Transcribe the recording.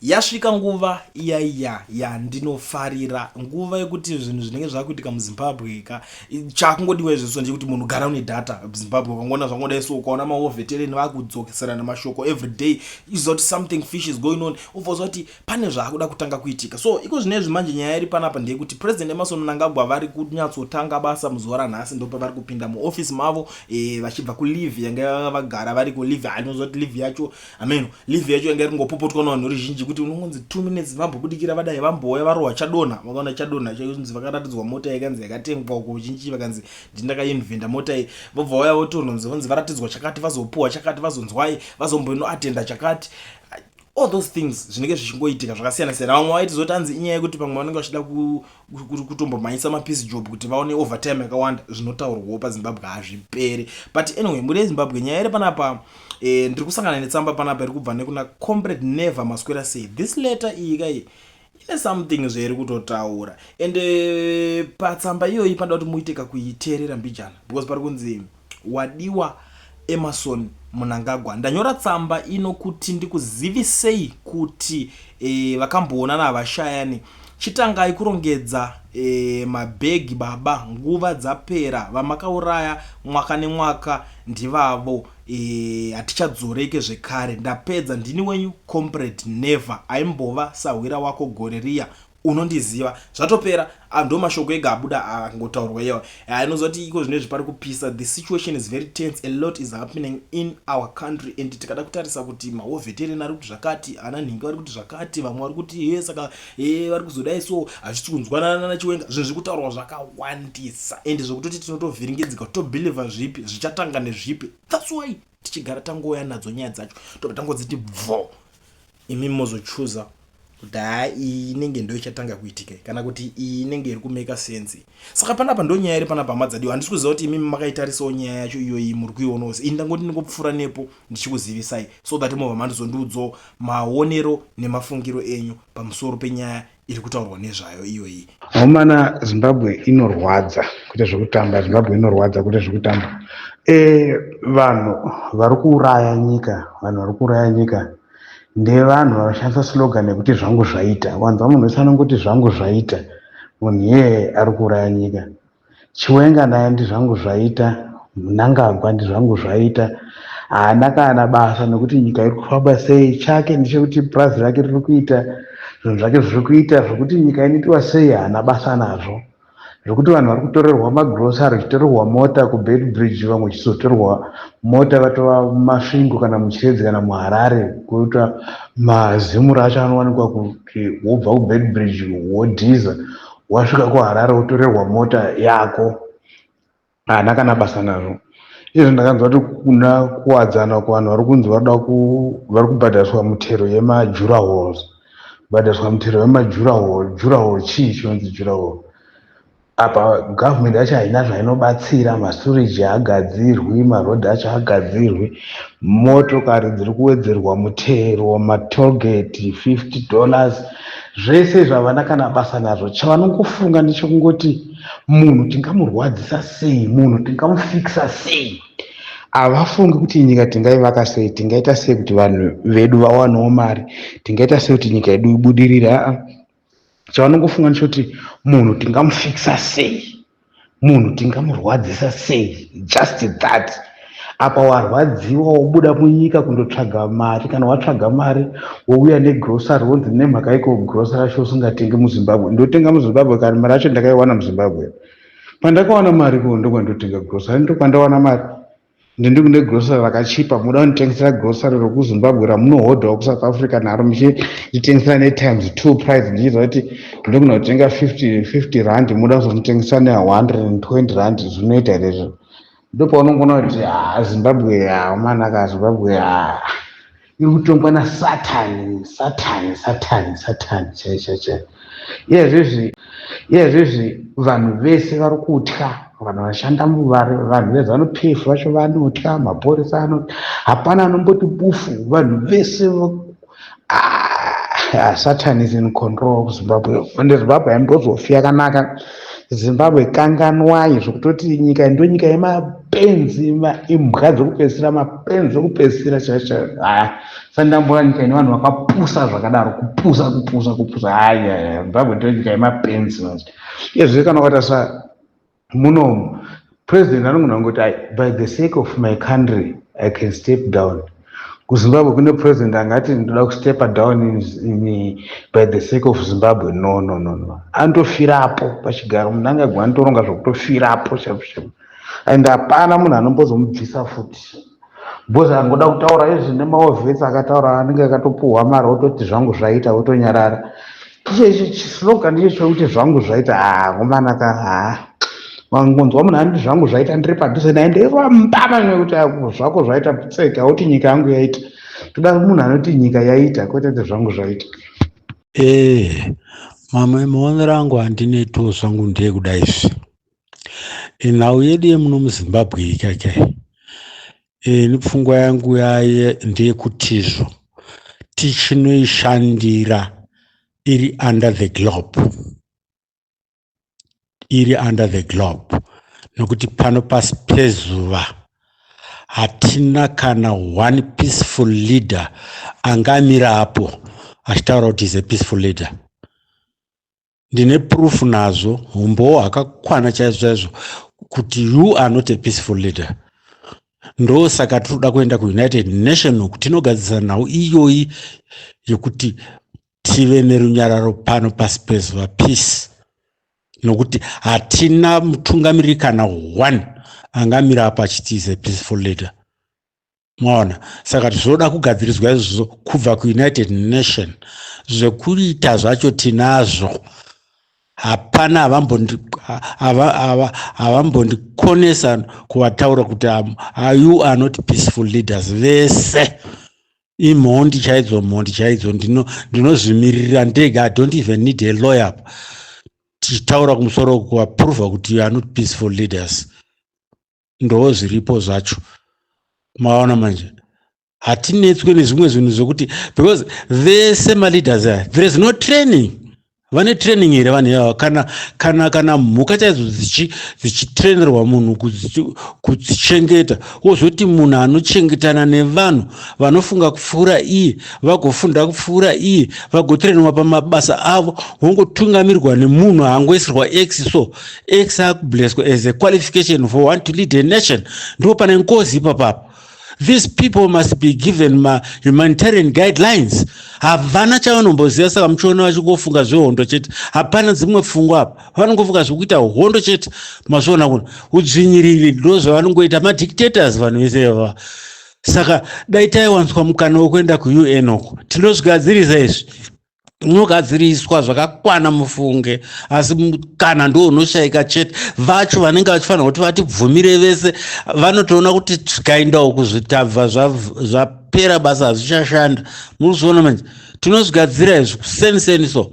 Yasvika nguva iya iya yandinofarira, nguva yekuti zvinhu zvinenge zvakuitika muZimbabwe ka, chakungodiwa izvozvo ndechekuti munhu gara une data. Zimbabwe ukangoona zvangodai so, ukaona maovetereni vakudzokeserana mashoko everyday, iziva kuti something fish is going on, ubva uziva kuti pane zvaakuda kutanga kuitika. So iko zvinezvi manje nyaya iri panapa ndeyekuti President Emmerson Mnangagwa vari kunyatsotanga basa muzuva ranhasi, ndopavari kupinda muoffice mavo vachibva kuleave yanga vagara vari kuleave. Anoziva kuti leave yacho ameno leave yacho yanga iri kungopopotwa navanhu ruzhinji kuti unongonzi 2 minutes vambobudikira vadai, vambouya varohwa chadonha, vakaona chadonha chainzi vakaratidzwa mota yakanzi yakatengwa uko chinchi, vakanzi ndindakainvenda mota iyi, vobva vauya votononzi vonzi varatidzwa chakati, vazopuwa chakati, vazonzwai vazombonoatenda chakati. All those things zvinenge zvichingoitika zvakasiyana siyana. Vamwe vaiti zoti anzi inyaya yekuti pamwe vanenge vachida kutombomhanyisa mapiece job kuti vaone overtime yakawanda. Zvinotaurwawo paZimbabwe hazviperi. But anyway, mhuri yeZimbabwe, nyaya iri panapa, ndiri kusangana netsamba panapa iri kubva nekuna Comrade Never Maswera Sei. This letter iyi kai ine something zvairi kutotaura, and patsamba iyoyi panoda kuti muite kakuiteerera mbijana, because pari kunzi, "Wadiwa Emmerson Mnangagwa, ndanyora tsamba ino kuti ndikuzivisei kuti vakamboonana havashayani. Chitangai kurongedza mabhegi baba, nguva dzapera. Vamakauraya mwaka nemwaka ndivavo, hatichadzoreke zvekare. Ndapedza. Ndini wenyu Comrade Never, aimbova sahwira wako gore riya. Unondiziva." Zvatopera. Ndo mashoko ega abuda angotaurwa iyawa. Inoziva kuti iko zvinezvi pari kupisa. The situation is very tense, a lot is happening in our country, and tikada kutarisa kuti mawar veteran ari kuti zvakati, ana nhingi vari kuti zvakati, vamwe vari kuti ye saka e vari kuzodai, so hazvisi kunzwanana naChiwenga. Zvinhu zviri kutaurwa zvakawandisa, and zvekutoti tinotovhiringidzika kuti tobhilivha zvipi, zvichatanga nezvipi. That's why tichigara tangouya nadzo nyaya dzacho, tobva tangodziti bvo, imi mozochuza kuti haa, iyi inenge ndo ichatanga kuitika kana kuti iyi inenge iri kumeka sense. Saka panapa ndo nyaya iri panapa, hama dzadiwa. Handisi kuziva kuti imimi makaitarisawo nyaya yacho iyoyi, muri kuionawo sei. Ini ndangoti ndingopfuura nepo ndichikuzivisai so that mobva mandizondiudzawo maonero nemafungiro enyu pamusoro penyaya iri kutaurwa nezvayo iyoyi. Homana, Zimbabwe inorwadza kuita zvekutamba. Zimbabwe inorwadza kuita zvekutamba. Vanhu vari kuuraya nyika, vanhu vari kuuraya nyika ndevanhu vanoshandisa slogan yekuti "Zvangu zvaita". Wanzwa munhu wese anongoti "Zvangu zvaita", munhu iyeye ari kuuraya nyika. Chiwenga naye "Ndizvangu zvaita", Mnangagwa "Ndizvangu zvaita". Haana kana basa nekuti nyika iri kufamba sei. Chake ndechekuti purazi rake riri kuita, zvinhu zvake zviri kuita. Zvokuti nyika inoitwa sei, haana basa nazvo. Zvokuti vanhu vari kutorerwa magrosari, vachitorerwa mota kuBeitbridge, vamwe vachizotorerwa mota vatova muMasvingo kana muChiredzi kana muHarare, kuita mazimuro acho anowanikwa kuti wobva kuBeitbridge wodhiza, wasvika kuHarare wotorerwa mota yako, haana kana basa nazvo. Izvo ndakanzwa kuti kuna Kuwadzana kuvanhu vari kunzi vari kubhadhariswa mutero yemadurawalls, kubhadhariswa mutero yemadurawall. Durawall chii chinonzi durawall? Apa gavhumendi yacho haina zvainobatsira. Masewerage haagadzirwi, marodhi acho haagadzirwi, motokari dziri kuwedzerwa mutero, matollgate $50. Zvese izvo havana kana basa nazvo. Chavanongofunga ndechekungoti munhu tingamurwadzisa sei, munhu tingamufikisa sei. Havafungi kuti nyika tingaivaka sei, tingaita sei kuti vanhu vedu vawanewo mari, tingaita sei kuti nyika yedu ibudirire. Aa, chavanongofunga ndechekuti munhu tingamufikisa sei, munhu tingamurwadzisa sei, just that. Apa warwadziwa, wobuda munyika kundotsvaga mari. Kana watsvaga mari, wouya negrosari, wonzi nemhaka iko grosari racho usingatengi muZimbabwe? Ndotenga muZimbabwe kana mari yacho ndakaiwana muZimbabwe. Pandakawana mari ko ndokwandotenga grosari, ndokwandawana mari ndindi kune grosari rakachipa. Muda kunditengesera grosari rokuZimbabwe ramunohodhawo kuSouth Africa naro, muchinditengesera netimes two price, ndichiziva kuti ndogona kutenga 50 rand, muda kuzonditengesera ne120 rand? Zvinoita here izvo? Ndopaunongoona kuti ha, Zimbabwe hamanaka. Zimbabwe ha, iri kutongwa nasatani, satani, satani, satani chai chai chai. Iyezvezvi vanhu vese vari kutya, vanhu vanoshanda, vanhu veZANU PF vacho vanotya, mapurisa ano, hapana anomboti bufu. Vanhu vese, ah, Satan is in control of Zimbabwe, ende Zimbabwe haimbozofi yakanaka. Zimbabwe kanganwai zvekutoti nyika ndonyika yemapenzi, imbwa dzekupedzisira, mapenzi ekupedzisira chaicho chaicho. Haya, sandambona nyika ine vanhu vakapusa zvakadaro, kupusa, kupusa, kupusa. Haya, Zimbabwe ndonyika yemapenzi manje. Iyezve kana ukatarisa munomu, president anogona kungoti, "By the sake of my country I can step down." KuZimbabwe kune president angati, "Ndoda kustepa down in by the sake of Zimbabwe"? No, no, no, no, anotofirapo pachigaro. Munhu angagwa anotoronga zvekutofirapo chaipo chaipo, and hapana munhu anombozomubvisa futi, because angoda kutaura izvi nemawar vets akataura, anenge akatopuhwa mari, ototi, "Zvangu zvaita," otonyarara. Ichechi chislogan icho chokuti, "Zvangu zvaita," ha, ngomanaka. Ha, wangonzwa munhu anoti, "Zvangu zvaita, ndiri padhuze naye," ndeirambama nekuti zvako zvaita tseka, uti, "Nyika yangu yaita." Toda munhu anoti, "Nyika yaita," kwete kuti, "Zvangu zvaita." Ee, mamwe maonero angu andinetowo zvangu ndeyekuda izvi. Nhau yedu yemuno muZimbabwe ikakai, ini pfungwa yangu yaye ndeyekutizvo tichinoishandira iri under the globe, iri under the globe, nokuti pano pasi pezuva hatina kana one peaceful leader angamira apo achitaura kuti is a peaceful leader. Ndine proof nazvo, umbowo hwakakwana chaizvo chaizvo kuti you are not a peaceful leader. Ndosaka tiri kuda kuenda kuUnited Nation uku, tinogadzirisa nhau iyoyi yekuti tive nerunyararo pano pasi pezuva, peace, nokuti hatina mutungamiriri kana one angamira apo achiti is a peaceful leader. Maona? Saka zvoda kugadziriswa izvozvo kubva kuUnited Nation. Zvekuita zvacho tinazvo, hapana havambondikonesa kuvataura kuti you are not peaceful leaders. Vese imhondi chaidzo, mhondi chaidzo. Ndinozvimiririra ndega, I don't even need a lawyer. Tichitaura kumusoro kuvaprova kuti you are not peaceful leaders, ndo zviripo zvacho. Maona manje, hatinetswe nezvimwe zvinhu zvokuti, because vese maleaders aya, there is no training. Vane training here vanhu ivava? Kana mhuka chaidzo dzichitrenerwa munhu kudzichengeta, wozoti munhu anochengetana nevanhu vanofunga kupfuura iye, vagofunda kupfuura iye, vagotrenwa pamabasa avo, wongotungamirwa nemunhu angoisirwa x. So x akubleswa as a qualification for one to lead a nation. Ndo pane ngozi ipapapo. These people must be given mahumanitarian guidelines. Havana chavanomboziva. Saka muchiona vachingofunga zvehondo chete, hapana dzimwe pfungwa apa, vanongofunga zvekuita hondo chete. Mazviona? Kuna udzvinyiriri, ndo zvavanongoita, madictators vanhu vese ivava. Saka dai taiwaniswa mukana wekuenda kuUN uko, tinozvigadzirisa izvi, unogadziriswa zvakakwana, mufunge. Asi mukana ndo unoshayika chete. Vacho vanenge vachifanira kuti vatibvumire vese vanotoona kuti tikaendawo kuzvitabva zvapera basa, hazvichashanda. Muri kuzviona manje? Tinozvigadzira izvi kuseni seni. So